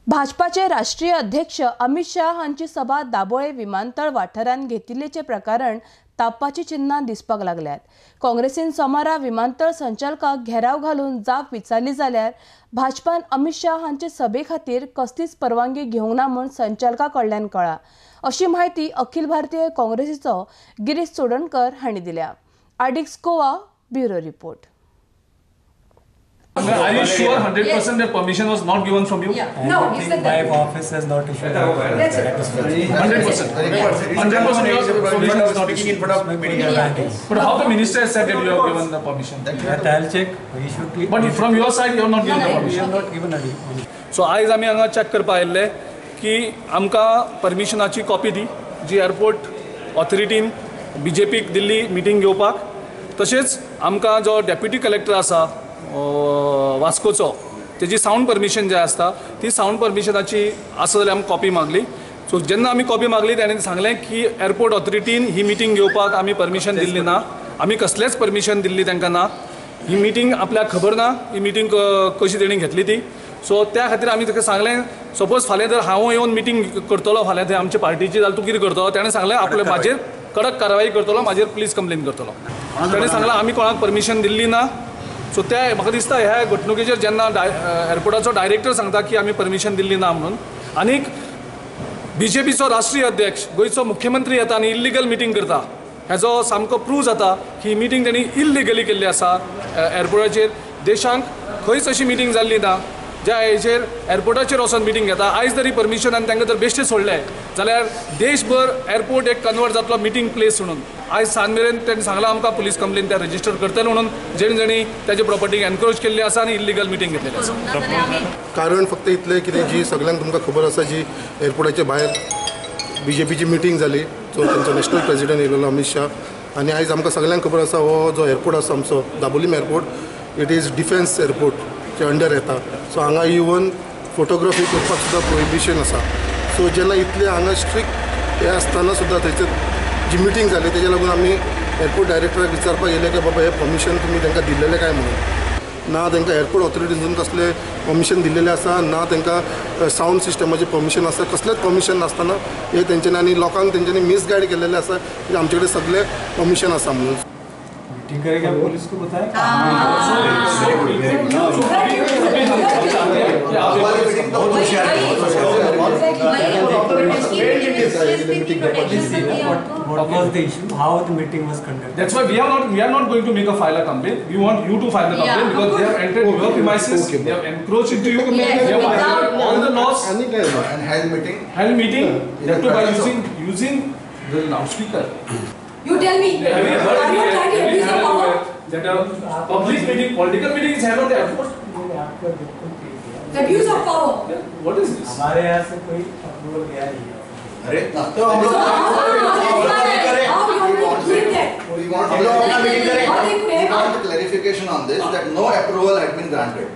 भाजपाचे राष्ट्रीय अध्यक्ष अमित शाह हांची सभा दाबोळे विमानतळ वाठारांत घेतिल्ल्याचें प्रकरण तापपाची चिन्हां दिसपाक लागल्यात. काँग्रेसीन सोमारा विमानतळ संचालकाक घेराव घालून जाप विचारली जाल्यार भाजपान अमित शाह हांचे सभे खातीर कसलीच परवानगी घेवंक ना म्हूण संचालका कडल्यान कळ्ळां, अशी म्हायती अखिल भारतीय काँग्रेसीचो गिरीश चोडणकर हांणी दिल्या. आडिक्स Goa bureau report. Are you sure 100% that permission was not given from you? Yeah. No, he said that. My office has not issued. That's it. 100%. 100% your permission was not issued in front of media. But how the minister has said that you have given the permission? That I'll check. He should be. But from your side you have not given the permission. We have not given any. So आयज आमी हांगा check करपा आयिल्ले की आमकां परमिशनाची copy दी जी airport ऑथॉरिटीन बीजेपीक दिल्ली meeting घेवपाक. तशेंच आमकां जो डेप्युटी कलेक्टर आसा वास्कोचो तेजी सावंड परमिशन जें आसता ती सावंड परमिशनाची आसा जाल्यार आमी कॉपी मागली. सो जेन्ना आमी कॉपी मागली ताणें सांगलें की एअरपोर्ट ऑथॉरिटीन ही मिटींग घेवपाक आमी परमिशन दिल्ली ना, आमी कसलेंच परमिशन दिल्ली तांकां ना, ही मिटींग आपल्याक खबर ना, ही मिटींग कशी तेणी घेतली ती. सो त्या खातीर आमी ताका सांगलें सपोज फाल्यां जर हांव येवन मिटींग करतलो फाल्यां थंय आमचे पार्टीची जाल्यार तूं कितें करतलो? ताणें सांगलें आपल्या म्हाजेर कडक कारवाई करतलो, म्हाजेर पुलीस कंप्लेन करतलो. ताणें सांगलां आमी कोणाक परमिशन दिल्ली ना. सो त्या म्हाका दिसता ह्या घडणुकेचेर जेन्ना एअरपोर्टाचो डायरेक्टर सांगता की आमी परमिशन दिल्ली ना म्हणून, आनीक बीजेपीचो राष्ट्रीय अध्यक्ष गोंयचो मुख्यमंत्री येता आनी इल्लिगल मिटींग करता, हेजो सामको प्रूव जाता की मिटींग तेणी इल्लिगली केल्ली आसा एअरपोर्टाचेर. देशांक खंयच अशी मिटींग जाल्ली ना ज्या हेजेर एअरपोर्टाचेर वचोन मिटींग घेता. आयज जरी परमिशन आनी तांकां जर बेश्टें सोडलें जाल्यार देशभर एअरपोर्ट एक कन्वर्ट जातलो मिटींग प्लेस म्हणून. आयज सांज मेरेन ताणें सांगलां आमकां पुलीस कंप्लेन त्या रजिस्टर करतले म्हणून, जेणे जेणी ताजे प्रॉपर्टीक एनक्रोच केल्ली आसा आनी इल्लिगल मिटींग घेतलेली आसा. कारण फक्त इतलें कितें जी सगळ्यांक तुमकां खबर आसा जी एअरपोर्टाच्या भायर बीजेपीची मिटींग जाली, जो तांचो नॅशनल प्रेसिडेंट येयलेलो अमित शाह, आनी आयज आमकां सगळ्यांक खबर आसा हो जो एअरपोर्ट आसा आमचो Dabolim airport, it is defence एअरपोर्टच्या under येता. सो हांगा इवन फोटोग्राफी करपाक सुद्दां प्रोहिबिशन आसा. सो जेन्ना इतलें हांगा स्ट्रिक्ट हें आसतना सुद्दां थंयसर जी मिटींग जाली तेज्या लागून आमी एअरपोर्ट डायरेक्टराक विचारपाक येयले की बाबा हें परमिशन तुमी तांकां दिल्लेलें काय म्हणून. ना तांकां एअरपोर्ट ऑथॉरिटीसून कसलें परमिशन दिल्लेलें आसा, ना तांकां सावंड सिस्टमाचें परमिशन आसा, कसलेंच परमिशन नासतना हें तेंच्यांनी आनी लोकांक तेंच्यांनी मिसगायड केल्लेलें आसा की आमचे कडेन सगळें परमिशन आसा म्हणून. मीटिंग करेगा पुलिस को बताया? What was the issue? How the meeting was conducted? That's why we are not going to make a file a complaint. We want you to file the complaint because they have entered your premises, they have encroached into you, they have violated all the laws and held meeting. Held meeting that too by using the loudspeaker. You tell me. Are you trying to abuse the power? That a public meeting, political meeting is held on the airport. Abuse of power. What is this? हमारे यहाँ से कोई approval Gaya नहीं है. अरे तो हम लोग हम लोग अपना meeting करें. We want clarification on this that no approval had been granted.